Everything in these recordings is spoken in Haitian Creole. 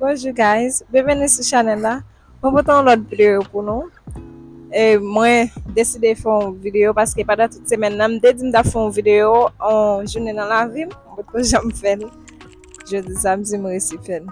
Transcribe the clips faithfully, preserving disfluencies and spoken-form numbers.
Bonjou guys, byenveni sou chanèl la. Mwen pote yon lòt videyo pou nou. E mwen deside fè yon videyo paske pandan tout semèn nan, m te di m t ap fè yon videyo, yon jounen nan lavi m, mwen potko janm fè l. Jodi samdi, m resi fè l.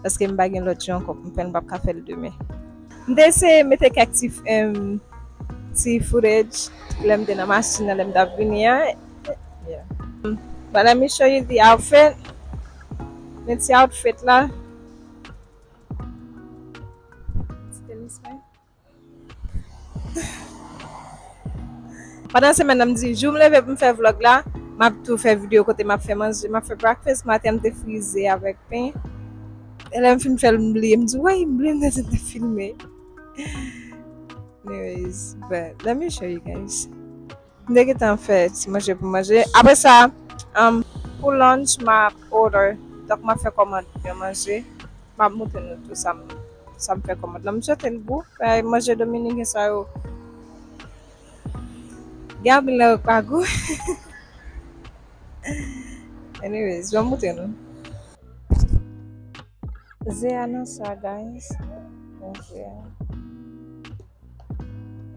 Paske m pa gen lòt jou ankò pou m fè l, m p ap ka fè l demen. M te eseye mete kèk ti, em, ti footage lè m te nan machin nan, lè m t ap vini an. Yeah. But let me show you the outfit. Men ti outfit la. Ti tenis mwen. Pandan semèn nan, m di, jou m leve pou m fè vlòg la, m ap tou fè videyo kote m ap fè manje, m ap fè breakfast. Maten, m te frize avèk pen. E lè m fin fè l, m bliye. M di, wey, m bliye m te te filme. Anyways, but let me show you guys. M te gentan fè ti manje pou manje. Apre sa, um, pou lunch, m ap order. Donk, m ap fè kòmand yon manje. M ap montre nou tou sa m, sa m fè kòmand la. M swete l gou. Paske manje dominiken sa yo gen anpil nan yo k pa gou. Anyways, m ap montre nou. Ze a nan sa, guys. Bon, ze a.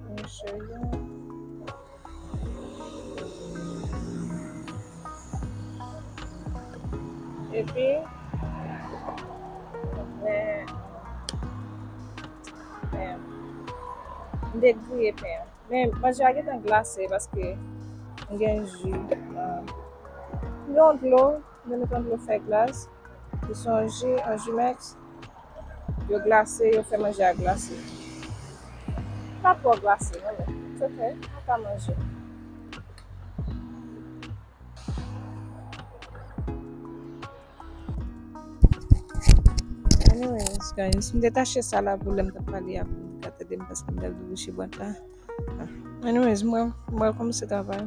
Let me show you. Epi, men, men, m te griye pen an. Men manje a gentan glase paske m gen ji. Ah, m gen yon dlo, m te met yon dlo fè glas. Li se yon ji, yon Jumex. Yo glase, yo fè manje a glase. Pa twò glase, non, men it's okay. Ou ka manje. Anyways, guys, m te tache sa la pou lè m t ap pale a pou nou ka tande m paske m t ap debouche bwat la. Anyways, mwen, mwen kòmanse travay.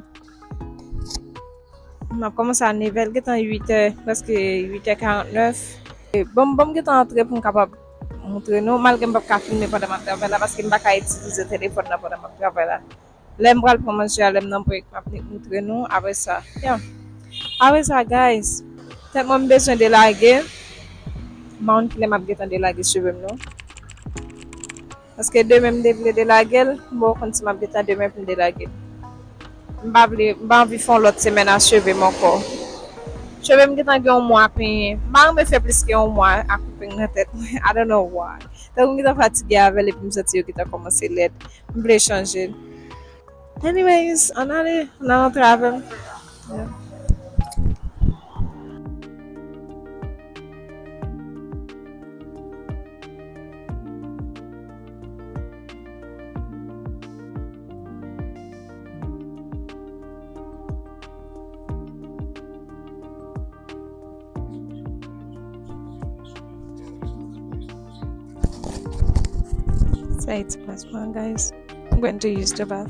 M ap kòmanse a nevè, l gentan uit è, prèske uit è karant nèf. E, bon, bon, m gentan antre pou m kapab montre nou, malgre m p ap ka filme pandan m ap travay la, paske m pa ka itilize telefòn nan pandan m ap travay la. Lè m pral pran manje a, lè m nan break, m ap montre nou. Apre sa, yeah. Apre sa, guys, tèt mwen m bezwen delage. M pa konn kilè m ap gentan delage cheve m, non. Paske demen m te vle delage l, m poko konn si m ap gentan demen pou m delage l. M pa vle, m pa anvi fè yon lòt semèn a cheve m ankò. Cheve m gentan gen yon mwa penyen. M pa renmen fè plis ke yon mwa ak yon peng nan tèt mwen. I don't know why. Tankou m gentan fatige avè l epi m santi yo gentan kòmanse lèd. M vle chanje l. Anyways, ann ale, ann al antre avè m. Yeah. Sa e ti plas mwen, guys. I'm going to use the bath.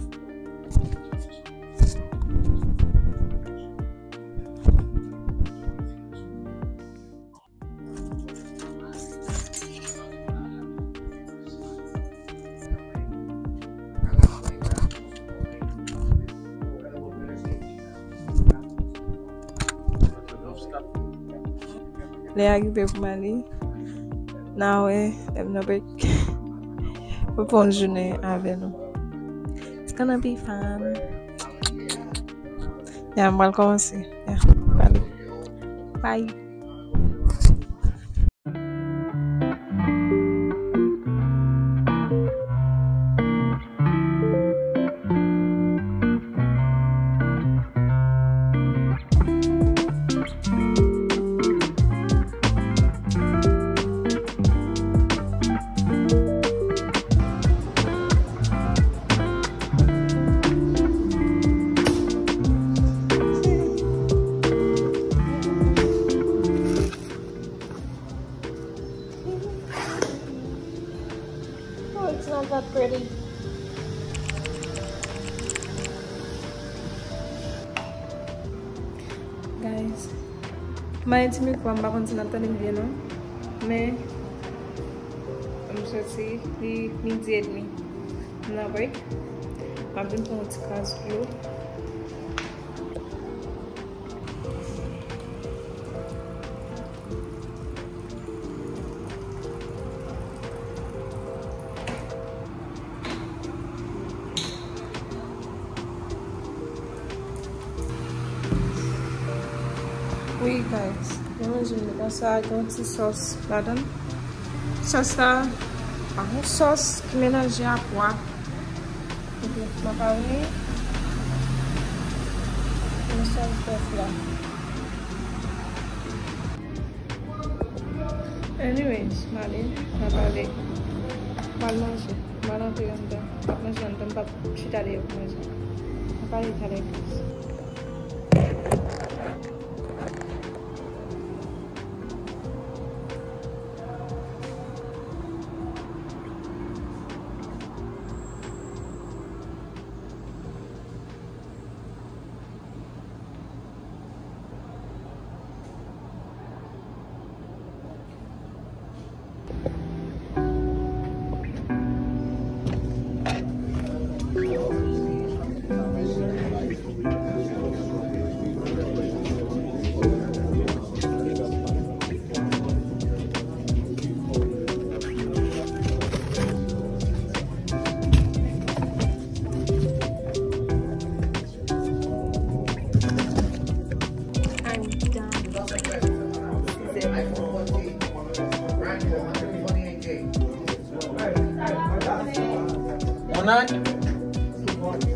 Lè a rive pou m ale. N a wè lè m nan break. Pou fè yon jounen avè nou. It's gonna be fun. Ya, m pral kòmanse. Ya, pale. Bye. Oh, it's not that pretty. Guys, m a di mikwo a, m pa konn si n ap tande m byen non. Men, m soti, li midi edmi. M nan break. M ap vin pran yon ti kras dlo. Guys, nou manje m nan sa, gen yon ti sòs ladan l. Sòs la, pa yon sòs ki melanje a pwa. Epi, m ap ale yon sòs bèf la. Anyways, m ale, m ap ale. M al manje, m al antre anndan. M ap manje anndan, m p ap chita deyò pou manje. M ap ale talè, guys. I'm done. Monan,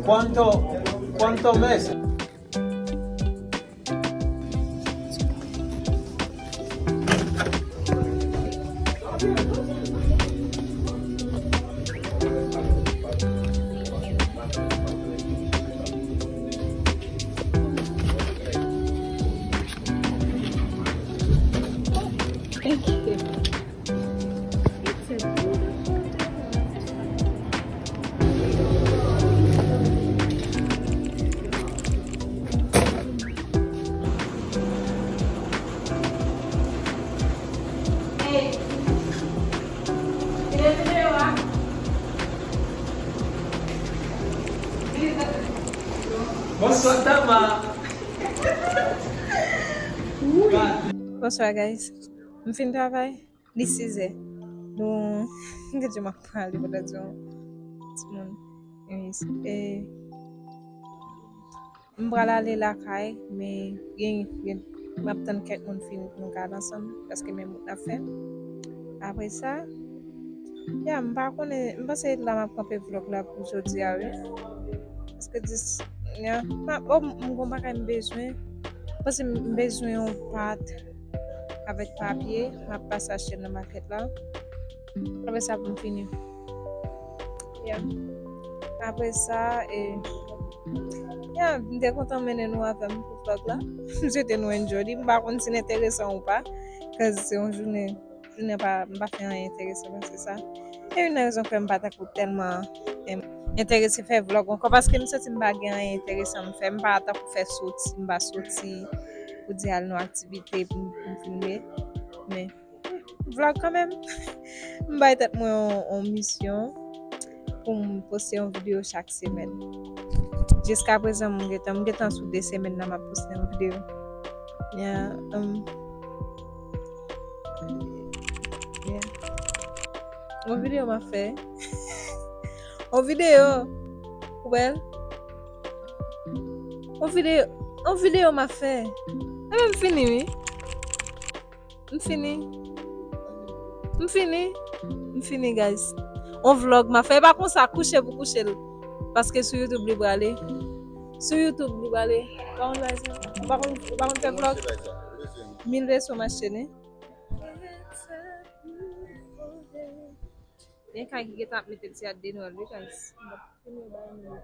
cuánto, cuánto mes? Thank you. It's a beautiful day. Hey. Kite videyo a. Bonswa, Tama. Bonswa, guys. M fin travay. Li sizè. Nou, m gen djè m ap prale pandan ti yon timoun. Anyways, e, m pral ale lakay, men gen, gen, m ap tann kèk moun fini pou nou ka al ansanm, paske menm wout n ap fè. Apre sa, ya, m pa konnen, m panse la m ap kanpe vlòg la pou jodi a, wi. Paske dis, ya, m ap, oh, m, m gon bagay m bezwen. M panse m bezwen yon pat avèk papye. M ap pase achte nan makèt la. Apre sa pou m fini. Yeah. Apre sa, e, yeah, m te kontan mennen nou avè m pou vlòg la. M swete nou enjoy li. M pa konn si l enteresan ou pa. 'Cause se yon jounen, jounen pa, m pa fè anyen enteresan pase sa. E youn nan rezon fè m pa tankou tèlman, em, enterese fè vlòg ankò, paske m santi m pa gen anyen enteresan m fè. M pa tankou fè soti, m pa soti pou di al nan aktivite pou m, pou m filme. Men vlòg kanmenm. M bay tèt mwen yon, yon misyon pou m poste yon videyo chak semèn. Jiska prezan, m gentan, m gentan sou de semèn la m ap poste yon videyo. Yeah, um, yeah. Yon videyo m ap fè. Yon videyo. Ou wè l? Yon videyo, yon videyo m ap fè. Ebyen, m fini, wi. M fini. M fini. M fini, guys. On vlòg m ap fè. E pa konsa, kouche pou kouche l. Paske sou YouTube li prale. Sou YouTube li prale. Ou pa konn bagay sa? Ou pa konn, ou pa konn fè vlòg? Mil peso m achte li. Gen kay ki gentan ap mete ti at de Nwèl, wi, guys. M ap fini bay nou.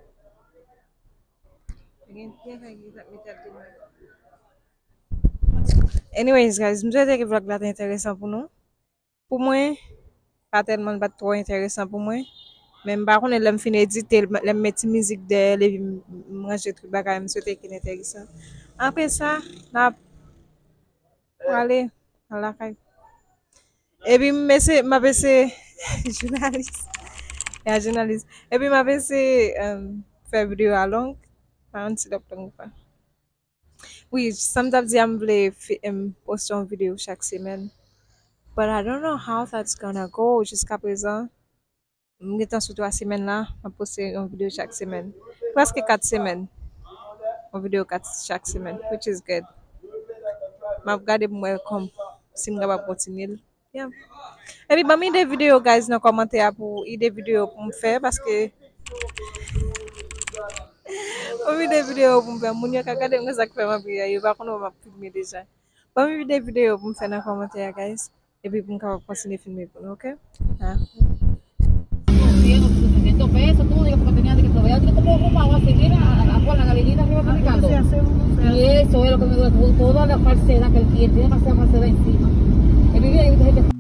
Gen, gen kay ki gentan ap mete at de Nwèl. Anyways, guys, m swete ke vlòg la te enteresan pou nou. Pou mwen, pa tèlman, li pa t twò enteresan pou mwen. Men m pa konnen, lè m fin edite l, lè m met ti mizik dèyè l, epi m, m ranje tout bagay, m swete ke l enteresan. Apre sa, n ap prale nan lakay. Epi m eseye, m ap eseye, jounalis. Ya, jounalis. Epi m ap eseye, um, fè videyo a long. Pa konn si l ap long ou pa. Wi, sa m t ap di a, m vle fi-, em, poste yon videyo chak semèn. But I don't know how that's gonna go. Jiska prezan, m gentan sou twa semèn la, m ap poste yon videyo chak semèn. Prèske kat semèn. Yon videyo kat chak semèn, which is good. M ap gade pou m wè kòm, si m kapab kontinye l. Yeah. Epi ban m ide videyo, guys, nan kòmantè a pou ide videyo pou m fè, paske ban m ide videyo pou m fè. Moun yo ka gade m konsa k fè m ap ri a, yo pa konn wè m ap filme deja. Ban m ide videyo pou m fè nan kòmantè a, guys. Epi pou m kapab kontinye filme pou nou, oke? Ah. Doscientos, setecientos pesos, tú digas, porque tenía de que proveer, tú te puedes ocupar, va a seguir a, a, a por la galería arriba publicando. Y eso es lo que me duele, todo, todo lo falsedad que él tiene, tiene demasiada falsedad encima. Él vive ahí, gente.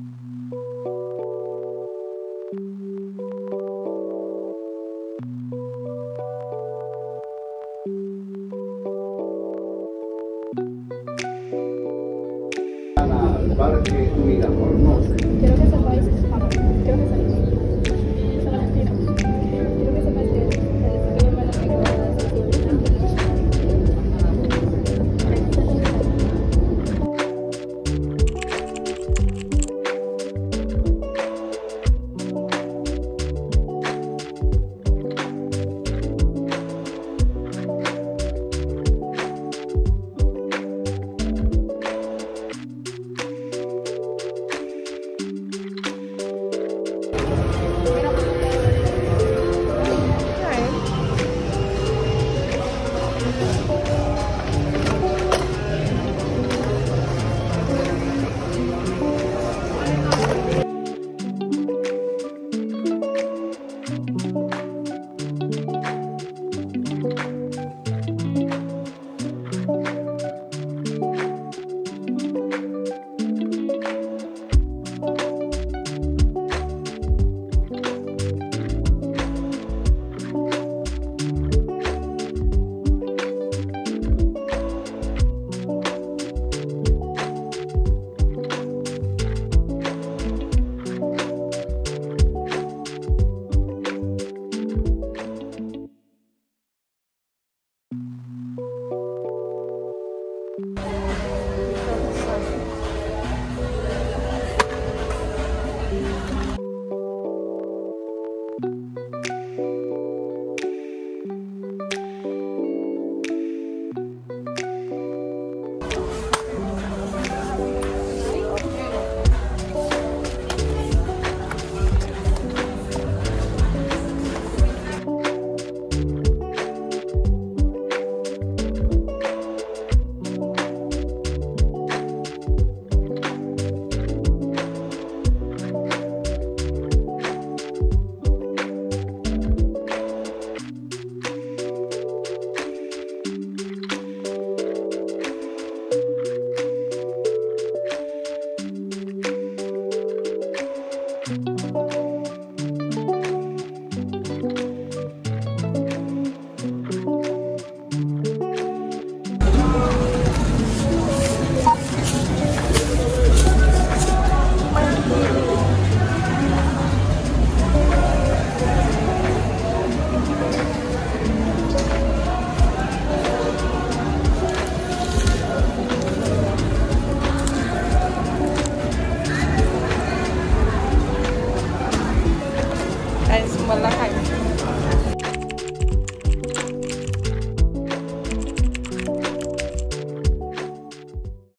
Quiero que sepáis, quiero que sepáis que